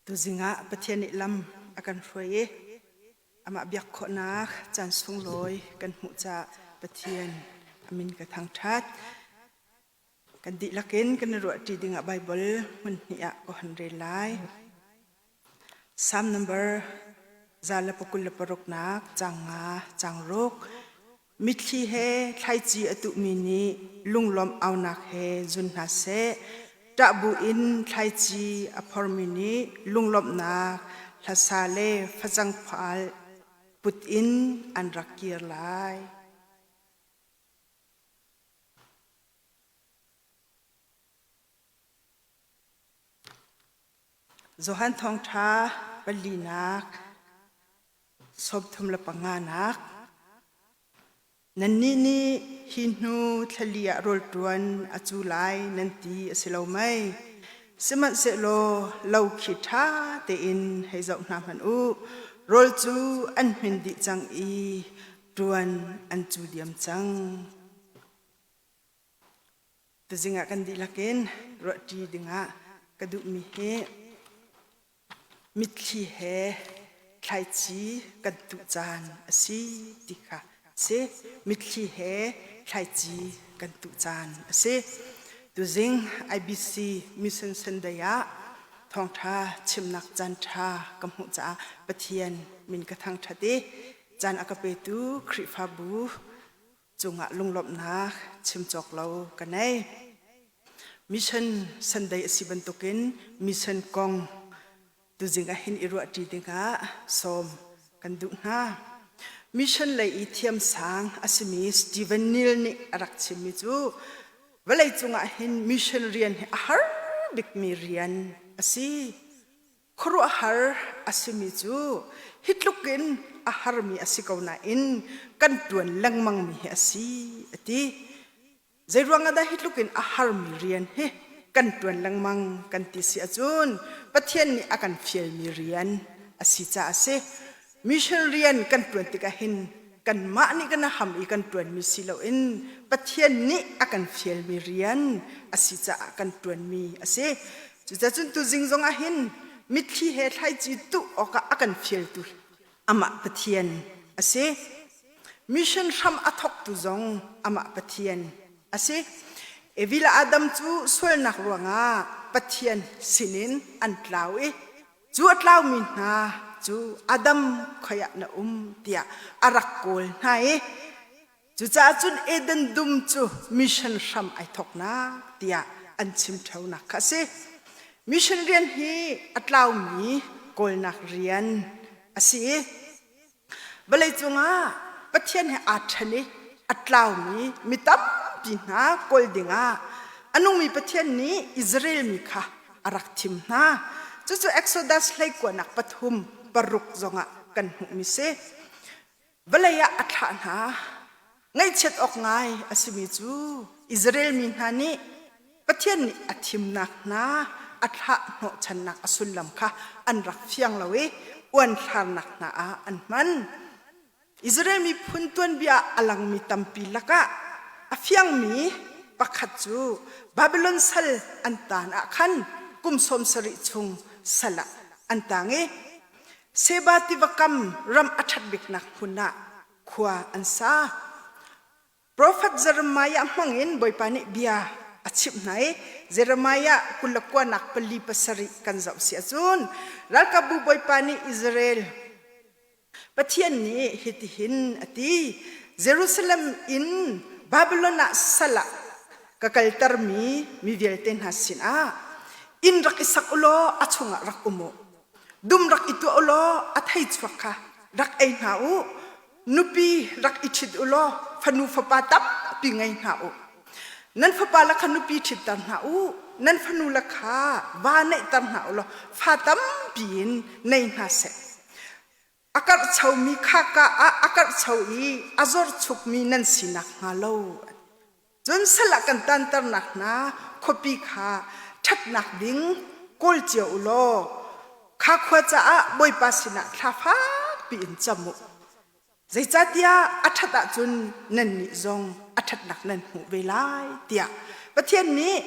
Tuzing ah Pathian nih lam a kan hruai i amah biak khawhnak caan sunglawi kan hmuh caah Pathian a min ka thangṭhat. Kan dihlak in kan i ruahṭi dingah Baibal hmun hnih ah ka hon rel lai. Psalm number 126 nak caang nga caang ruk Mitthli he thlaici a tuhmi nih lunglawmh aunak he zun hna seh. Ṭah buin thlaici a phormi nih lunglawmhnak hlasa le facang phaal put in an rak kir lai. Johan Thawngṭha palinak 35 nak Nannih nih hi hnu thlali ah rawlṭuan a cu lai nan ti a si lo mei? Sihmanhsehlaw lo khi ṭha tein hei zoh hna hmanh u. Rawl cu an hmin dih cang i ṭuan an cu diam cang. Tuzing ah kan dihlak in ruahṭi dingah ka duhmi hi mitthli he thlaici kan tuh caan a si ti kha a si. Mitthli he thlaici kan tuh caan a si. Tuzing IBC Mission Sunday ah thawngṭha chimnak caan ṭha ka hmuh caah Pathian min ka thangṭhat i caan a ka petu Khrihfabu cungah lunglawmhnak chim cawk lo ka nei. Mission Sunday a si bantukin mission kong tuzing ah hin i ruahṭi dingah sawm kan duh hna. Mission lei i thiamsang a simi Stephen Neil nih a rak chimmi cu vawleicung ah hin mission rian hi a har bikmi rian a si. Khuaruahhar a simi cu hi tluk in a harmi a si ko nain kan ṭuan lengmangmi hi a si a ti. Zeiruang ah dah hi tluk in a harmi rian hi kan ṭuan lengmang kan ti si ahcun Pathian nih a kan fialmi rian a si caah a si. Mission rian kan ṭuan tikah hin kanmah nih kan ham i kan ṭuanmi si loin Pathian nih a kan fialmi rian a si caah kan ṭuanmi a si. Cucacun tuzing zong ah hin mitthli he thlaici tuh awkah a kan fialtu amah Pathian a si. Mission hram a thawktu zong amah Pathian a si. Evi le Adam cu sualnak ruangah Pathian sinin an tlau i cu a tlaumi hna cu Adam khoi ah na um tiah a rak kawl hna i Cucaah cun Eden dum cu mission hram ai thawknak tiah an chim ṭheonak kha a si. Mission rian hi a tlaumi kawlnak rian a si i vawleicung ah Pathian he aa ṭhen i a tlaumi mi tampi hna kawl dingah a nungmi Pathian nih Israel mi kha a rak thim hna. Cucu Exodus hleikuanak pathum paruk zongah kan hmuhmi si. Vawlei ah a thlah hna. Ngaihchiat awk ngai a simi cu Israel mi hna nih Pathian nih a thimnak hna a thlah hnawhchannak a sullam kha an rak fiang lo i uanthlarnak hna ah an hman. Israel miphun tuanbia ah a langmi tampi lakah a fiangmi pakhat cu Babylon sal an taan ah khan kum sawm sarih chung sal ah an tang i Seba tiva kam ram a ṭhat biknak hmun ah khua an sa. Profet Jeremiah hmangin Bawipa nih bia a chimh hna i Jeremiah 29 pali pasarih kan zoh si ahcun ralkapbu Bawipa nih Israel Pathian nih hitihin a ti Jerusalem in Babylon ah sal ah ka kaltermi mi vialte hna sinah inn rak i sak u law a chungah rak um u Dum rak i tuah u law a thei chuak kha rak ei hna u. Nupi rak i ṭhit u law fanu fapa tampi ngei hna u. Nan fapa le kha nupi ṭhitter hna u. Nan fanu le kha va neihter hna u law fa tampi in nei hna seh. A karhchomi khaka ah a karhcho i a zorchukmi nan si nakhnga lo. Cun sal ah kan tanternak hna khuapi kha ṭhatnak ding kawl cio u law kha khua caah Bawipa sinah thla fakpi in cam u. Zeicahtiah a ṭhat ahcun nannih zong a ṭhatnak nan hmuh ve lai tiah Pathian nih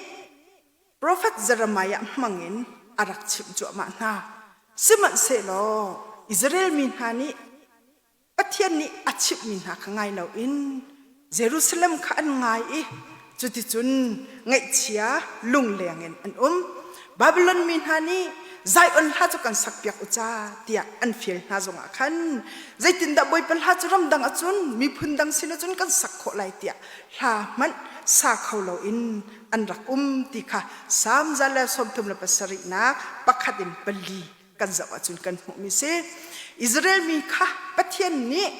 profet Jeremiah hmangin a rak chimh cuahmah hna. Sihmanhsehlaw Israel mi hna nih Pathian nih a chimhmi hna kha ngai loin Jerusalem kha an ngai i cuticun ngaihchia lungleng in an um. Babylon mi hna nih Zion hla cu kan sakpiak u ca tiah an fial hna zongah khan zeitindah Bawipa hla cu ramdang ahcun miphun dang sin ahcun kan sak khawh lai tiah hla hmanh sa kho loin an rak um ti kha Salm 137 nak pakhat in pali kan zoh ahcun kan hmuhmi si. Israel mi kha Pathian nih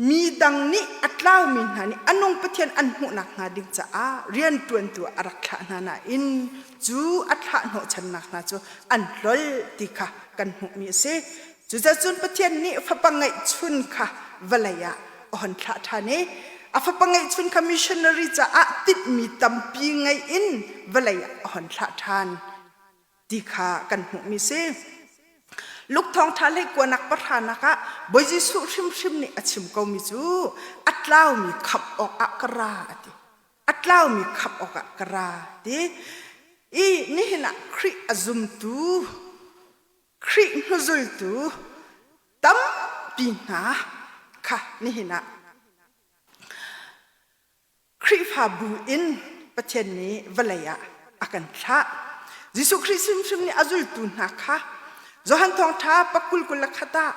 mi dang nih a tlaumi hna nih a nung Pathian an hmuhnak hnga ding caah rianṭuantu a rak thlah hna nain cu a thlah hnawhchannak hna cu an hlol ti kha kan hmuhmi a si. Cucacun Pathian nih fapa ngeihchun kha vawlei ah a hon thlah ṭhan i a fapa ngeihchun kha missionary caah tinhmi tampi ngei in vawlei ah a hon thlah ṭhan. ti kha kan hmuhmi si. Luke thawngṭha hlei kuanak pahranak ah Bawi Jesuh hrimhrim nih a chim komi cu a tlaumi khamh awkah ka ra a ti. A tlaumi khamh awkah ka ra ti. I nihin ah Khrih a zumtu, Khrih hnuzultu tampi hna kha nihin ah Khrihfabu in Pathian nih vawlei ah a kan thlah. Jesuh Khrih hrimhrim nih a zultu hna kha Johan Thawngṭha pakul 21 ah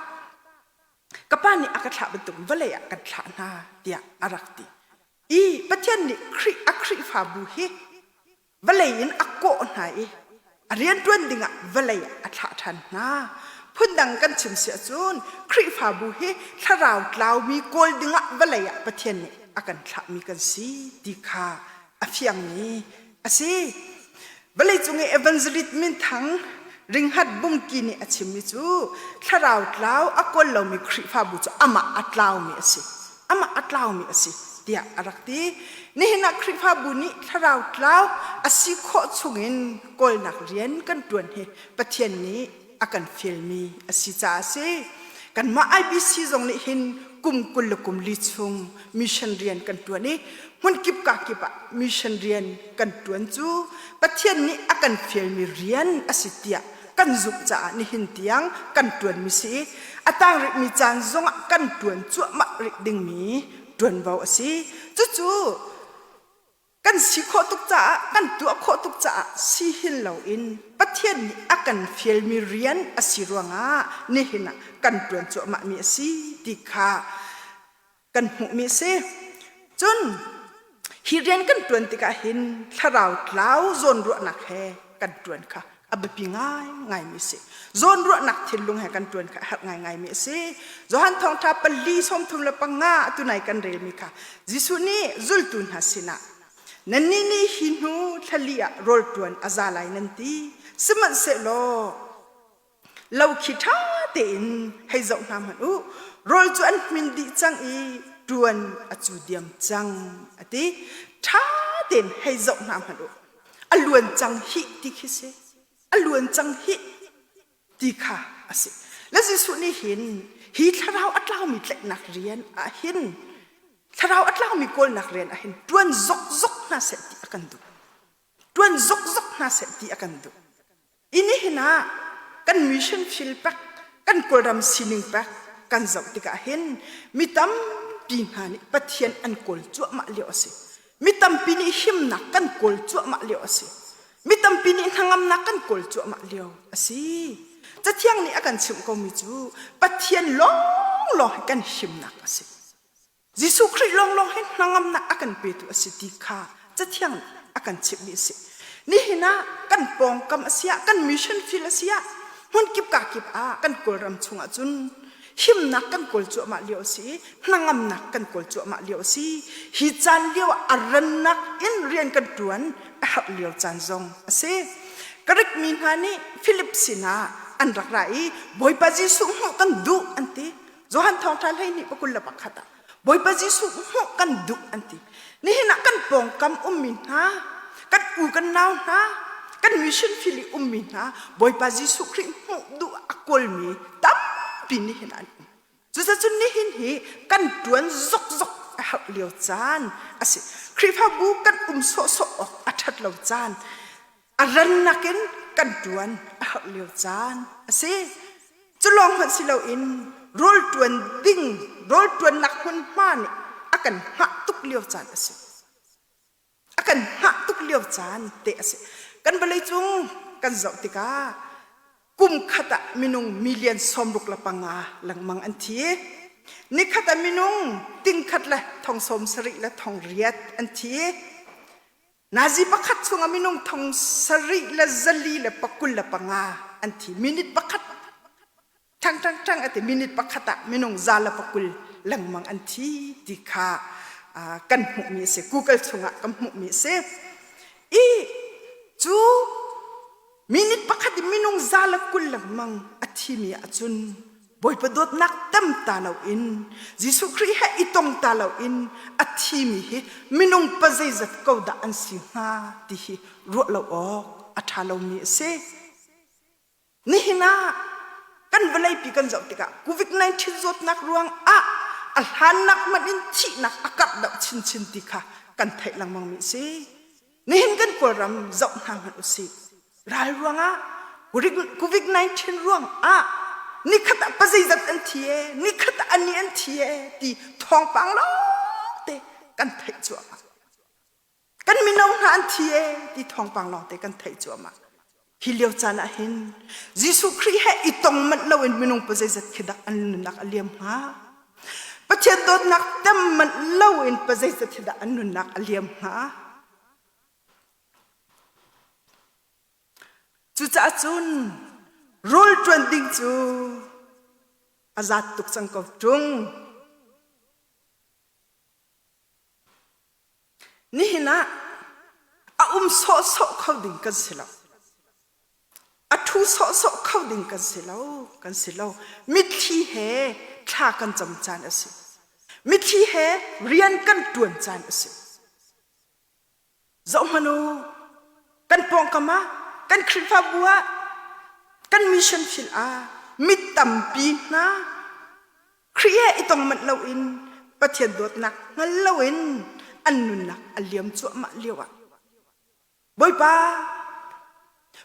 ka Pa nih a ka thlah bantuk vawlei ah kan thlah hna tiah a rak ti. I Pathian nih Khrih a Khrihfabu hi vawlei in a kawh hna i a rianṭuan dingah vawlei ah a thlah ṭhan hna. Phundang kan chim si ahcun Khrihfabu hi thlarau tlaumi kawl dingah vawlei ah Pathian nih a kan thlahmi kan si ti kha a fiangmi a si. Vawleicung i evangelist minthang Ringhat Bungki nih a chimmi cu thlarau tlau a kawl lomi Khrihfabu cu amah a tlaumi a si. Amah a tlaumi a si tiah a rak ti. Nihin ah Khrihfabu nih thlarau tlau a si khawh chungin kawlnak rian kan ṭuan hi Pathian nih a kan fialmi a si caah a si. Kanmah IBC zong nih hin kum 20 le kum li chung mission rian kan ṭuan i hmunkip kakip ah mission rian kan ṭuan cu Pathian nih a kan fialmi rian a si tiah kan zumh caah nihin tiang kan ṭuanmi si i a tang rihmi caan zongah kan ṭuan cuahmah rih dingmi ṭuanvo a si. Cucu kan si khawh tuk caah kan tuah khawh tuk caah si hin loin Pathian nih a kan fialmi rian a si ruangah nihin ah kan ṭuan cuahmahmi a si ti kha kan hmuhmi a si. Cun hi rian kan ṭuan tikah hin thlarau tlau zawnruahnak he kan ṭuan kha a biapi ngaingaimi a si. Zawnruahnak thinlung he kan ṭuan kha a herh ngaingaimi a si. Johan Thawngṭha pali 35 tunai kan relmi kha Jesuh nih zultu hna sinah nannih nih hi hnu thlali ah rawl ṭuan a za lai nan ti. Sihmanhsehlaw Lo khi ṭha tein hei zoh hna hmanh u. Rawl cu an hmin dih cang i ṭuan a cu diam cang, a ti. Ṭha tein hei zoh hna hmanh u. A luan cang hih ti khi si. A luan cang hih ti kha a si. Le Jesuh nih hin hi thlarau a tlaumi tlaihnak rian ah hin thlarau a tlaumi kawlnak rian ah hin ṭuan zokzok hna seh ti a kan duh. Ṭuan zokzok hna seh ti a kan duh. I nihin ah kan mission field pek, kan Kawlram sining pek kan zoh tikah hin mi tampi hna nih Pathian an kawl cuahmah lio a si. Mi tampi nih himnak kan kawl cuahmah lio a si. Mi tampi nih hnangamnak kan kawl cuahmah lio a si. Cathiang nih a kan chimh komi cu Pathian lawnglawng hi kan himnak a si. Jesuh Khrih lawnglawng hi hnangamnak a kan petu a si ti kha Cathiang nih a kan chimhmi a si. Nihin ah kan pawngkam a si ah, kan mission field a si ah, hmunkip kakip ah kan Kawlram chungah cun himnak kan kawl cuahmah lio a si i hnangamnak kan kawl cuahmah lio a si. Hi caan lio ah a rannak in rian kan ṭuan a herh lio caan zong a si. Greek mi hna nih Philip sinah an rak ra i Bawipa Jesuh hmuh kan duh an ti. Johan thawngṭha 12 21 ah Bawipa Jesuh hmuh kan duh an ti. Nihin ah kan pawngkam ummi hna, kan u kan nau hna, kan mission field i ummi hna Bawipa Jesuh Khrih hmuh duh a kawlmi tampi nihin an um. Cucacun nihin hi kan ṭuan zokzok a herh lio caan a si. Khrihfabu kan um sawhsawh awk a ṭhat lo caan, a rannak in. kan ṭuan a herh lio caan a si. Cu lawng hmanh si loin rawl ṭuan ding rawl ṭuannak hmunhma nih a kan hngah tuk lio caan a si. A kan hngah tuk lio caan te a si. Kan vawleicung kan zoh tikah kum khat ah minung million 65 lengmang an thi. Nikhat ah minung tingkhat le thong 70 le thong riat an thi. Nazi pakhat chungah minung thong sarih le zali le pakul le panga an thi. Minute pakhat ṭang ṭang ṭang a ti minute pakhat ah minung za le pakul lengmang an thi ti kha kan hmuhmi a si. Google chungah kan hmuhmi a si. I cu minute pakhat i minung za le 20 lengmang a thimi ahcun Bawipa dawtnak tem ta loin Jesuh Khrih he i tong ta loin a thimi hi minung pa zeizat ko dah an si hnga ti hi ruah lo awk a ṭha lomi a si. Nihin ah kan vawleipi kan zoh tikah COVID-19 zawtnak ruang ah a hlannak hmanh in thihnak a karh deuh chinchin ti kha kan theih lengmangmi a si. Nihin kan Kawlram zoh hna hmanh usih. Ral ruangah COVID-19 ruangah nikhat ah pazeizat an thi e, nikhat ah ani an thi e ti thawngpang lawngte kan theih cuahmah. Kan mino hna an thi e ti thawngpang lawngte kan theih cuahmah. Hi lio caan ah hin Jesuh Khrih he i tong manh loin minung pazeizat khi dah an nunnak a liam hnga? Pathian dawtnak tem manh loin pazeizat hi dah an nunnak a liam hnga? Cucaah cun rawl ṭuan ding cu a zat tuk cang ko ṭung. Nihin ah a um sawhsawh kho ding kan si lo. A ṭhu sawhsawh kho ding kan si lo, kan si lo. Mitthli he thla kan cam caan a si. Mitthli he rian kan ṭuan caan a si. Zohhmanh u, kan pawngkam ah, kan Khrihfabu ah, kan mission field ah mi tampi hna Khrih he i tong manh loin Pathian dawtnak hngal loin an nunnak a liam cuahmah lio ah Bawipa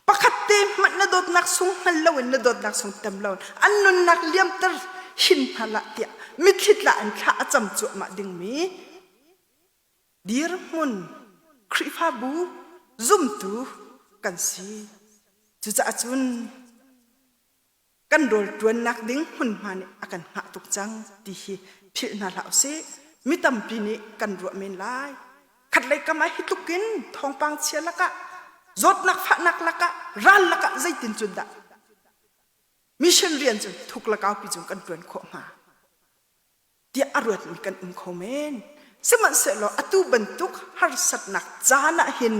pakhat te hmanh na dawtnak sung hngal loin na dawtnak sung tem loin an nunnak liamter hin hna hlah tiah mitthli tla in thla a cam cuahmah dingmi dirhmun Khrihfabu zumtu kan si. Cucaah cun kan rawl ṭuannak ding hmunhma nih a kan hngah tuk cang ti hi philh hna hlah usih. Mi tampi nih kan ruah men lai. Khatlei kam ah hi tluk in thawngpang chia lakah zawtnak fahnak lakah ral lakah zeitin cun dah mission rian cu thuk le kaupi cung kan ṭuan khawh hnga? tiah a ruatmi kan um kho men. Sihmanhsehlaw atu bantuk harsatnak caan ah hin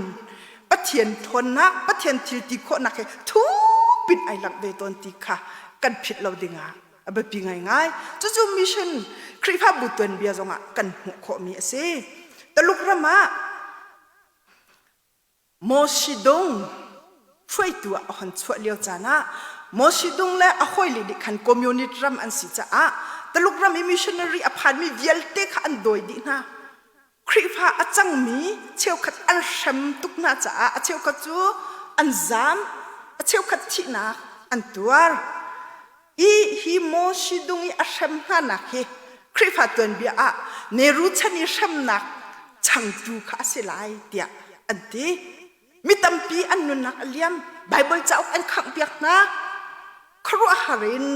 Pathian ṭhawnnak, Pathian thil ti khawhnak he thupin ai langh ve tawn ti kha kan philh lo dingah a biapi ngaingai. Cucu mission Khrihfabu tuanbia zongah kan hmuh khawhmi a si. Taluk ram ah Moshidung hruaitu ah a hon chuah lio caan ah Moshidung le a hawile nih khan communist ram an si caah Taluk ram i missionary a phanmi vialte kha an dawi dih hna. Khrihfa a cangmi cheukhat an hrem tuk hna caah a cheukhat cu an zaam, a cheukhat thihnak an tuar. I hi Moshidung i a hrem hnanak hi Khrihfa tuanbia ah Nehru chan i hremnak changtu kha a si lai tiah an ti. Mi tampi an nunnak a liam. Baibal cauk an khanghpiak hna. Khuaruahhar in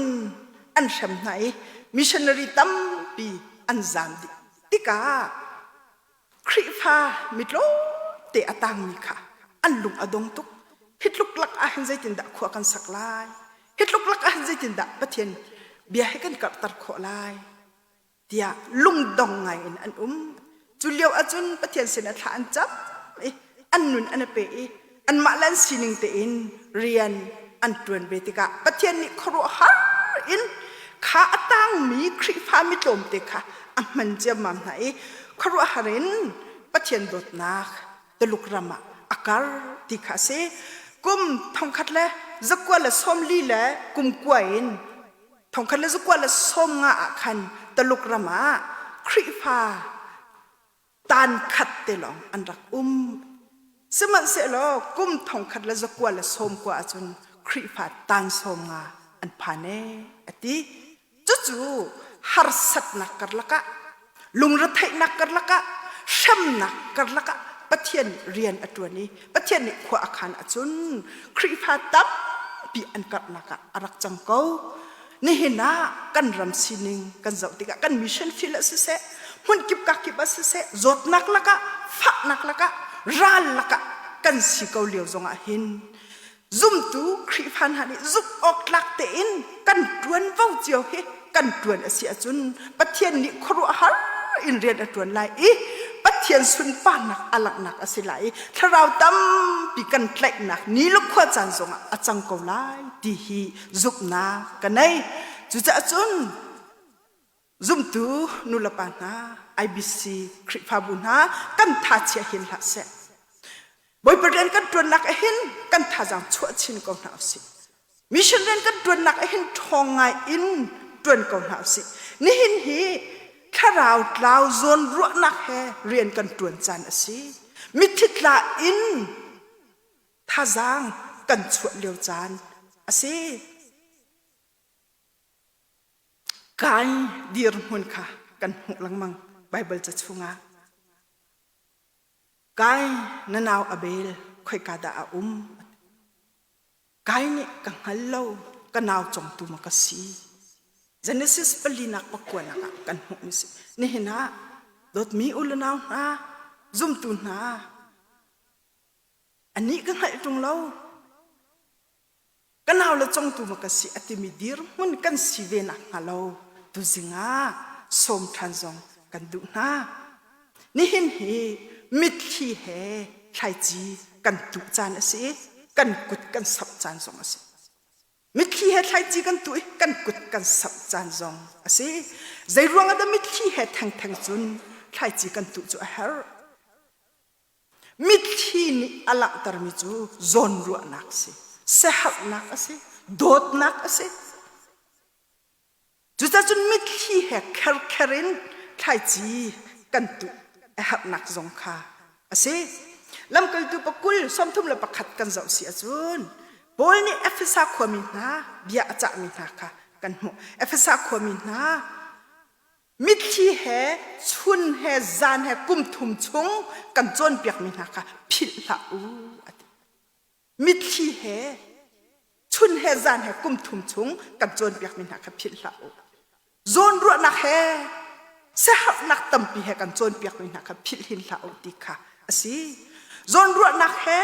an hrem hna i missionary tampi an zaam dih tikah Khrihfa mi tlawmte a tangmi kha an lung a dong tuk. Hi tluk lak ah hin zeitindah khua kan sak lai? Hi tluk lak ah hin zeitindah Pathian bia hi kan karhter khawh lai? tiah lungdong ngai in an um. Cu lio ahcun Pathian sinah thla an cam i an nun an i pe i anmah le an sining tein rian an ṭuan ve tikah Pathian nih khuaruahhar in kha a tangmi Khrihfa mi tlawmte kha a hman ciammam hna i khuaruahhar in Pathian dawtnak Tuluk ram ah a kar ti kha a si. Kum thongkhat le zakua le sawmli le kum kua in thongkhat le zakua le 15 ah khan Tuluk ram ah Khrihfa tan khat te lawng an rak um. Sihmanhsehlaw kum thongkhat le zakua le sawmkua ahcun Khrihfa tan 50 an phan ee a ti. Cucu harsatnak karlak ah, lungretheihnak karlak ah, hremnak karlak ah Pathian nih rian a ṭuan i Pathian nih khua a khan ahcun Khrihfa tampi an karhnak ah a rak cang ko. Nihin ah kan ram sining kan zoh tikah kan mission field ah siseh, hmunkip kakip ah siseh, zawtnak lakah, fahnak lakah, ral lakah kan si ko lio zongah hin zumtu Khrihfa hna nih zumh awk tlak tein kan ṭuanvo cio hi kan ṭuan a si ahcun Pathian nih khuaruahhar in rian a ṭuan lai i Pathian sunparnak a langhnak a si lai i thlarau tampi kan tlaihnak ni le khua caan zongah a cang ko lai ti hi zumhnak ka nei. Cucaah cun zumtu nulepa hna IBC Khrihfabu hna kan tha chia hin hlah seh. Bawipa rian kan ṭuannak ah hin kan thazaang chuah chin ko hna usih. Mission rian kan ṭuannak ah hin ṭhawng ngai in ṭuan ko hna usih. Nihin hi thlarau tlau zawn ruahnak he rian kan ṭuan caan a si. Mitthli tla in thazaang kan chuah lio caan a si. Kai dirhmun kha kan hmuh lengmang Baibal ca chungah. Kai na nau Abel khoika dah a um? Kai nih ka hngal lo, ka nau congtu ma ka si. Genesis palinak pakuanak ah kan hmuhmi si. Nihin ah dawtmi u le nau hna, zumtu hna, anih ka hngalh ṭung lo. Ka nau le congtu ma ka si a timi dirhmun kan si ve nak hnga lo tuzing ah sawm ṭhan zong kan duh hna. Nihin hi mitthli he thlaici kan tuh caan a si i kan kut kan samh caan zong a si. Mitthli he thlaici kan tuh i kan kut kan samh caan zong a si. Zei ruang ah dah mitthli he thengtheng cun thlaici kan tuh cu a herh? Mitthli nih a langhtermi cu zawnruahnak a si, siaherhnak a si, dawtnak a si. Cucaah cun mitthli he kherkher in thlaici kan tuh a herhnak zong kha a si. Lamkaltu pakul 31 kan zoh si ahcun Paul nih Efesa khuami hna bia a cahmi hna kha kan hmuh. Efesa khuami hna mitthli he chun he zan he kum thum chung kan cawnpiakmi hna kha philh hlah u a ti. Mitthli he chun he zan he kum thum chung kan cawnpiakmi hna kha philh hlah u. Zawnruahnak he siaherhnak tampi he kan cawnpiakmi hna kha philh hin hlah u ti kha a si. Zawnruahnak he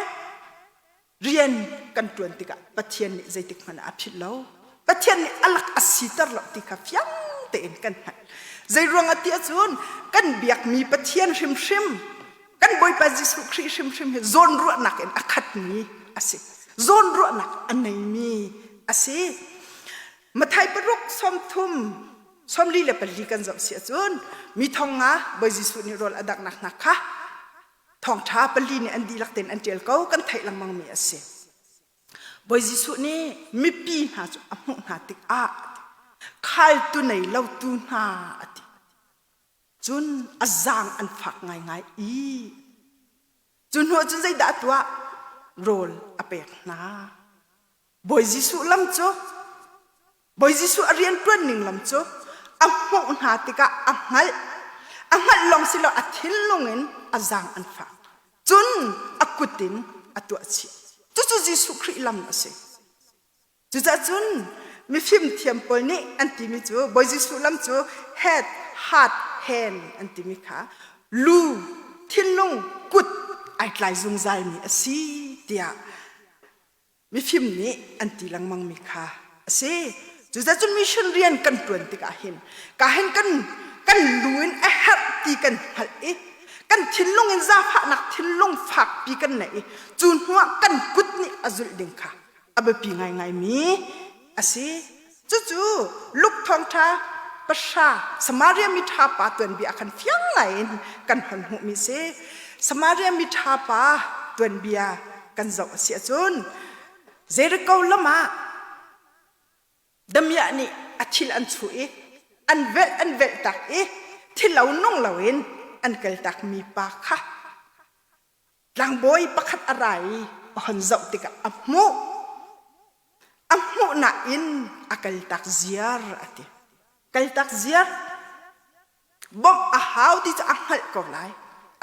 rian kan ṭuan tikah Pathian nih zeitik hmanh ah a philh lo. Pathian nih a lak a siter lo ti kha fiang tein kan hngalh. Zei ruangah ti ahcun kan biakmi Pathian hrimhrim kan Bawipa Jesuh Khrih hrimhrim hi zawnruahnak in a khatmi a si. Zawnruahnak a neimi a si. Mathai paruk sawmthum 44 kan zoh si ahcun mi thong nga Bawi Jesuh nih rawl a danghnak hna kha thawngṭha pali nih an dihlak tein an ṭial ko kan theih lengmangmi a si. Bawi Jesuh nih mipi hna cu a hmuh hna tikah khaltu nei lo tu hna a ti. Cun a zaang an fak ngaingai i cu hnu cun zeidah a tuah? Rawl a pek hna. Bawi Jesuh lam cu Bawi Jesuh a rianṭuan ning lam cu a hmuh hna tikah a hngalh. A hngalh lawng si lo a thinlung in a zaang an fak. Cun a kut in a tuah chih. Cucu Jesuh Khrih lam a si. Cucaah cun mifim thiam pawl nih an timi cu Bawi Jesuh lam cu head, heart, hand an timi kha lu, thinlung, kut ai tlai zungzalmi a si tiah mifim nih an ti lengmangmi kha a si. Cucaah cun mission rian kan ṭuan tikah hin ka hin kan kan lu in a herh ti kan hngalh i kan thinlung in zaangfahnak thinlung fakpi kan neih i cu hnuah kan kut nih a zulh ding kha a biapi ngaingaimi a si. Cucu Luke thawngṭha pahra Samaria miṭha pa tuanbia ah khan fiang ngaiin kan hon hmuhmi si. Samaria miṭha pa tuanbia kan zoh a si ahcun Jericho lam ah damiah nih a thil an chuh i an velh an velh tak i thilo nung loin an kaltak mi pa kha. Tlangbawi pakhat a ra i a hon zoh tikah a hmuh. A hmuh nain a kaltak ziar a ti. Kaltak ziar. Bawmh a hau ti cu a hngalh ko lai.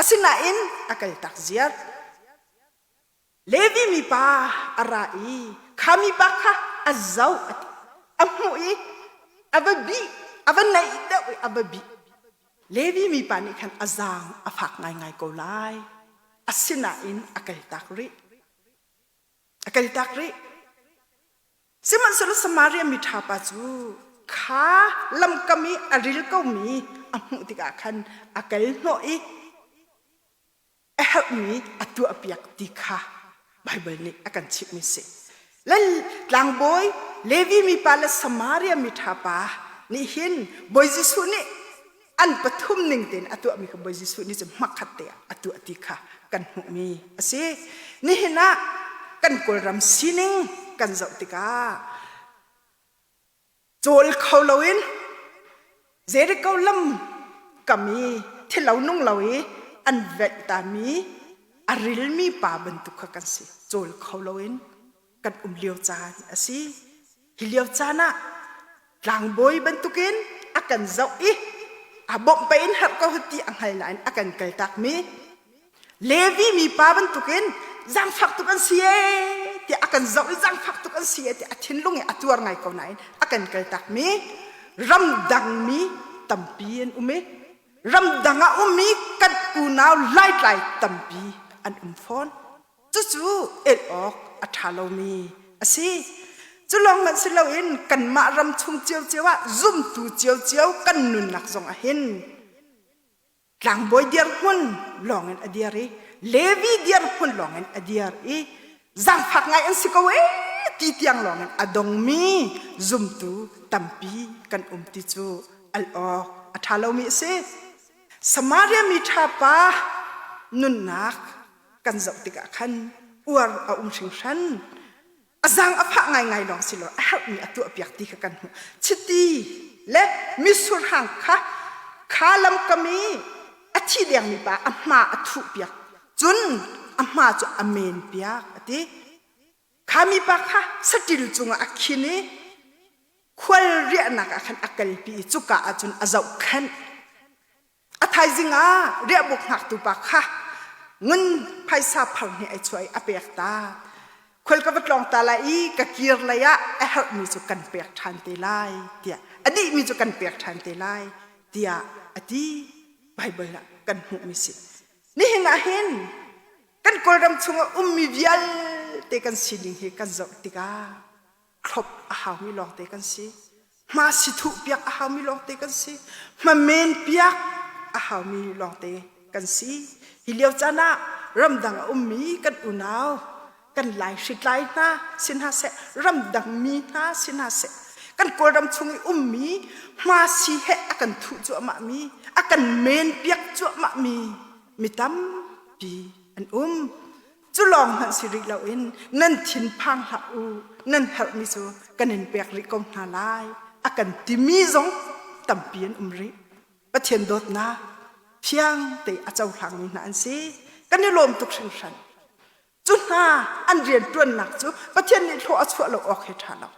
Asinain a kaltak ziar. Levi mipa a ra i kha mipa kha a zoh a ti. A hmuh i a va bih, a va naih deuh i a va bih. Levi mipa nih khan a zaang a fak ngaingai ko lai. Asinain a kaltak rih. A kaltak rih. Sihmanhsehlaw Samaria miṭha pa cu kha lamkam i a ril komi a hmuh tikah khan a kal hnawh i a herhmi a tuahpiak ti kha Baibal nih a kan chimhmi si. Le tlangbawi Levi mipa le Samaria miṭha pa nih hin Bawi Jesuh nih an pathum ning tein a tuahmi kha Bawi Jesuh nih cun hmakhat te ah a tuah ti kha kan hmuhmi a si. Nihin ah kan Kawlram sining kan zoh tikah cawl kho loin Jericho lam kam i thilo nung lo i an velh tami a rilmi pa bantuk kha kan si. Cawl kho loin kan um lio caan a si. Hi lio caan ah tlangbawi bantukin a kan zoh i a bawmh pei in herh ko ti a hngal nain a kan kaltakmi Levi mipa bantukin zaangfak tuk an si ee tiah a kan zoh i zaangfak tuk an si ee tiah a thinlung i a tuar ngai ko nain a kan kaltakmi ramdangmi tampi an um i ramdang ah ummi kan unau laitlai tampi an um fawn. Cucu el awk a ṭha lomi a si. Cu lawng hmanh si loin kanmah ram chung ciocio ah zumtu ciocio kan nunnak zong ah hin tlangbawi dirhmun lawngin a dir i Levi dirhmun lawngin a dir i zaangfak ngai an si ko ee ti tiang lawngin a dongmi zumtu tampi kan um ti cu al awk a ṭha lomi a si. Samaria mi ṭha pa nunnak kan zoh tikah khan uar a um hringhran. A zaang a fah ngaingai lawng si lo a herhmi a tuahpiak ti kha kan hmuh. Chiti le mitsur hang kha kha lamkam i a thi dengmi pa a hma a thuhpiak. Cun a hma cu a menpiak a ti. Kha mipa kha saṭil cungah a khin i khual riahnak ah khan a kalpi i cuka ah cun a zohkhenh. A thaizing ah riahbuk hngaktu pa kha ngun phaisa phar hnih ai chuah i a pek ta. Khual ka va tlawng ta lai i ka kir lei ah a herhmi cu kan pek ṭhan te lai tiah a dihmi cu kan pek ṭhan te lai tiah a ti. Baibal ah kan hmuhmi si. Nihin ah hin kan Kawlram chungah ummi vialte kan sining hi kan zoh tikah thlop a haumi lawngte kan si. Hma si thuh piak a haumi lawngte kan si. Hmamen piak a haumi lawngte kan si. Hi lio caan ah ramdang a ummi kan unau kan lai hritlai hna si hna seh, ramdang mi hna si hna seh, kan Kawlram chung i ummi hma si he a kan thuh cuahmah mi, a kan men piak cuahmah mi mi tampi an um. Cu lawng hmanh si rih loin nan thinphang hlah u, nan herhmi cu kan in pek rih ko hna lai a kan timi zong tampi an um rih. Pathian dawtnak thiang te a cohlangmi hna an si. Kan i lawm tuk hringhran. Cu hna an rianṭuannak cu Pathian nih hlawh a chuah lo awk he ṭha lo.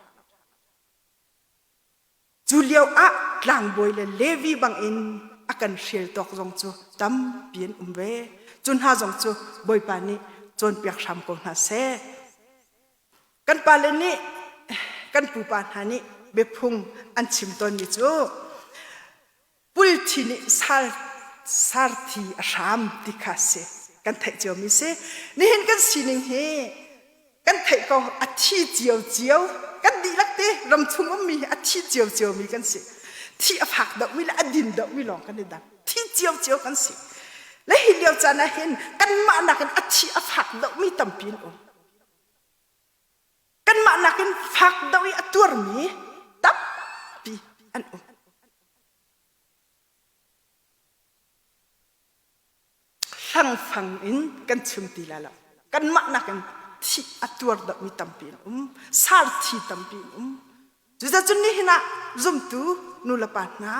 Cu lio ah tlangbawi le Levi bangin a kan hrial tawk zong cu tampi an um ve. Cu hna zong cu Bawipa nih cawnpiak hram ko hna seh. Kan pale nih kan pupa hna nih biaphung an chim tawnmi cu pulthi nih sal sarthi a hram ti kha si kan theih ciomi si. Nihin kan sining hi kan theih ko a thi cio cio kan dihlak te ram chung ummi hi a thi cio cio mi kan si thi a fak deuhmi le a din deuhmi lawng kan i dang thi cio cio kan si le hi lio caan ah hin kanmah nakin a thi a fak deuhmi tampi an um kanmah nakin fak deuh i a tuarmi tampi an um hlangfang in kan chim ti lai lo. Kanmah nakin thih a tuar deuhmi tampi an um. Sarthi tampi an um. Cuzacun nihin ah zumtu nulepa hna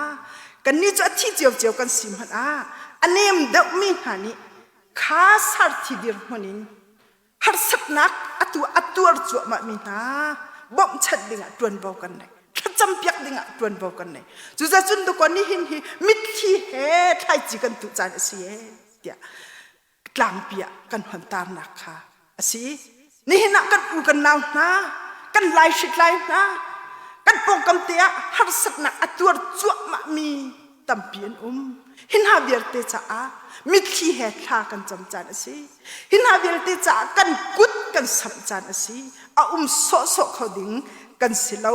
kannih cu a thi ciocio kan si hmanh ah a nem deuhmi hna nih. Kha sarthi dirhmun in harsatnak atu a tuar cuahmah mi hna bawmhchanh dingah ṭuanvo kan nei. Thlacam piak dingah ṭuanvo kan nei. Cuzacun dakaw nihin hi mitthli he thlaici kan tuh caan a si ee tiah tlangpi ah kan hon tarnak kha a si. Nihin ah kan u kan nau hna, kan lai hritlai hna, kan pawngkam te ah harsatnak a tuar cuahmah mi tampi an um. Hi hna vialte caah mitthli he thla kan cam caan a si. Hi hna vialte caah kan kut kan samh caan a si. A um sawhsawh kho ding kan si lo.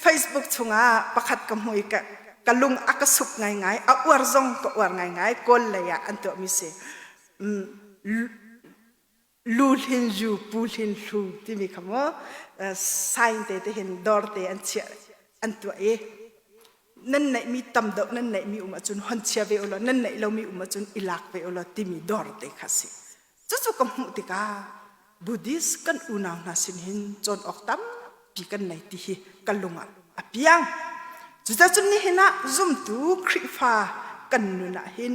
Facebook chungah pakhat ka hmu i ka, ka lung a ka suk ngaingai. A uar zong ka uar ngaingai. Kawl lei ah an tuahmi si. Lu hlin yu pu hlin hlu timi kha mu sign te te hin dawr te an chiah an tuah i nan neihmi tam deuh nan neihmi um ahcun hon chia ve ulaw nan neih lomi um ahcun i lak ve ulaw timi dawr te kha si. Cucu ka hmuh tikah Buddhist kan unau hna sin hin cawn awk tampi kan nei ti hi ka lung ah a piang. Cucacun nihin ah zumtu Khrihfa kan nun ah hin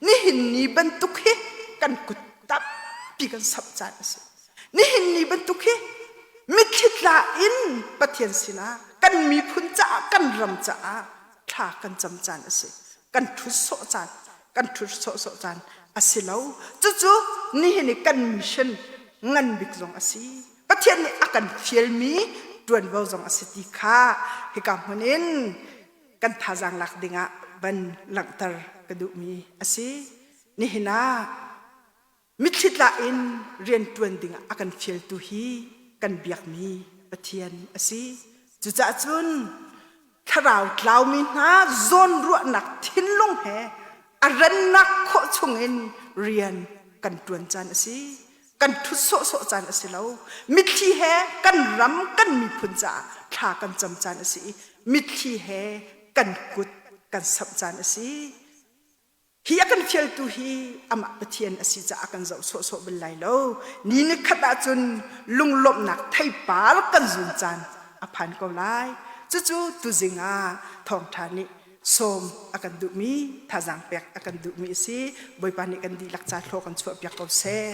nihin ni bantuk hi kan kut tampi kan samh caan a si. Nihin ni bantuk hi mitthli tla in Pathian sinah kan miphun caah kan ram caah thla kan cam caan a si. Kan ṭhut sawh caan kan ṭhut sawhsawh caan a si lo. Cucu nihin i kan mission ngan bik zong a si. Pathian nih a kan fialmi ṭuanvo zong a si ti kha hika hmun in kan thazaang lak dingah van langhter ka duhmi a si. Nihin ah Mitthli tla in rianṭuan dingah a kan fialtu hi kan biakmi Pathian a si. Cucaah cun thlarau tlaumi hna zawnruahnak thinlung he a rannak khawh chungin rian kan ṭuan caan a si. Kan ṭhut sawhsawh caan a si lo. Mitthli he kan ram, kan miphun caah thla kan cam caan a si i mitthli he kan kut kan samh caan a si. Hi a kan fialtu hi amah Pathian a si caah kan zoh sawhsawh bal lai lo. Ni nikhat ahcun lunglawmhnak theipar kan zun caan a phan ko lai. Cucu tuzing ah thawngṭha nih sawm a kan duhmi, thazaang pek a kan duhmi a si. Bawipa nih kan dihlak ca thlaw kan chuahpiak ko seh.